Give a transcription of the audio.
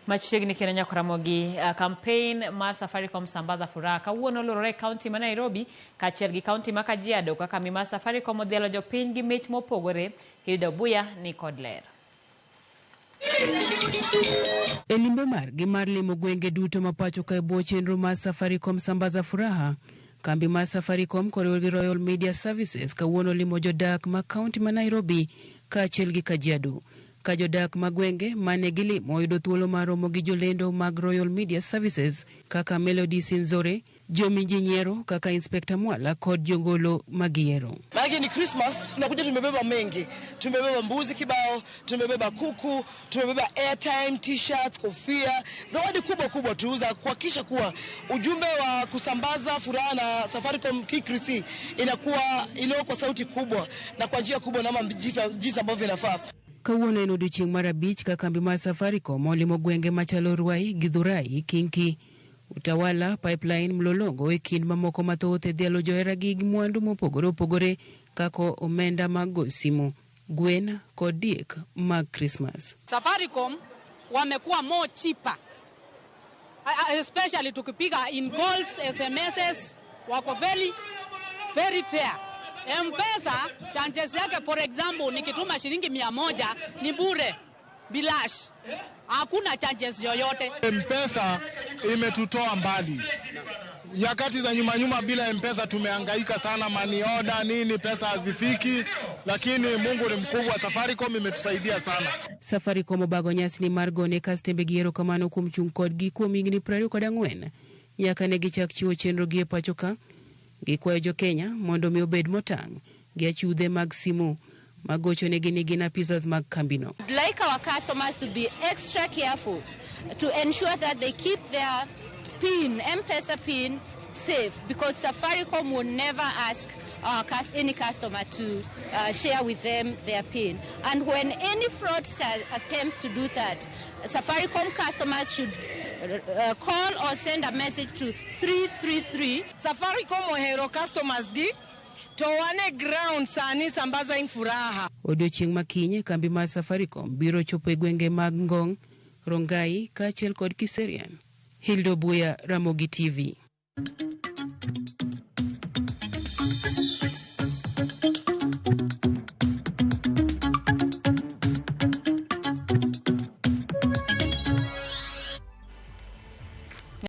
Machiegni kendo nyaka Ramogi, campaign mar Safaricom Sambaza Furaha kawuono olorore e kaunti ma Nairobi kaachiel gi kaunti ma Kajiado kaka kambi mar Safaricom odhialo jopiny gi mich mopogore. Hilda Obuya ni kod ler. E limbe margi mar limo gwenge duto ma pacho ka e bwo chenro mar Safaricom Sambaza Furaha, kambi mar Safaricom koriwore gi Royal Media Services kawuono olimo jodak ma kaunti ma Nairobi kaachiel gi Kajiado. Ka jodak ma gwenge mane gilimo oyudo thuolo mar romo gi jolendo mag Royal Media Services kaka Melody Sinzore, jomi ji nyiero kaka Inspector Mwala kod jogolo magiero. Maanake ni Christmas, tunakuja tumebeba mengi. Tumebeba mbuzi kibao, tumebeba kuku, tumebeba airtime, t-shirts, kofia, zawadi kubwa kubwa tu za kuhakikisha kuwa ujumbe wa kusambaza furaha na Safaricom Kikrisii inakuwa iliyo kwa sauti kubwa na kwa njia kubwa na jinsi ambavyo inafaa. Kawuono en odiochieng' mar abich ka kambi mar Safaricom olimo gwenge machalo Ruai, Githurai, Kinki, Utawala, Pipeline, Mlolongo e kind mamoko mathoth e dhialo joheragi gi mwandu mopogore opogore kaka omenda mag go simu, gwen kod diek mag Christmas. Safaricom wamekuwa more cheaper, especially tukipiga in calls, SMSs, wako very very fair. M-Pesa charges yake, for example, nikituma shilingi 100 ni bure, bilash, hakuna charges yoyote. M-Pesa imetutoa mbali. Nyakati za nyuma nyuma bila M-Pesa tumehangaika sana, money order nini, pesa hazifiki, lakini Mungu ni mkubwa, Safaricom imetusaidia sana. Safaricom obago nyasi mar gone kastembegi erokamano kuom chung' kodgi kuom higni 24 nyaka ne gichak chiwo chenro gi e pacho ka. Gikwayo jo Kenya mondo mi obed motang' gi achudhe mag simu magochonegi ni gin apisas mag kambino. We'd like our customers to be extra careful to ensure that they keep their PIN, M-Pesa PIN, safe, because Safaricom will never ask any customer to share with them their PIN. And when any fraudster attempts to do that, Safaricom customers should call or send a message to 333. Safaricom ohero customers gi to wane ground sani sambaza furaha. Odiochieng' ma kiny kambi mar Safaricom biro chopo e gwenge mag Ngong, Rongai kaachiel kod Kiserian. Hilda Obuya, Ramogi TV.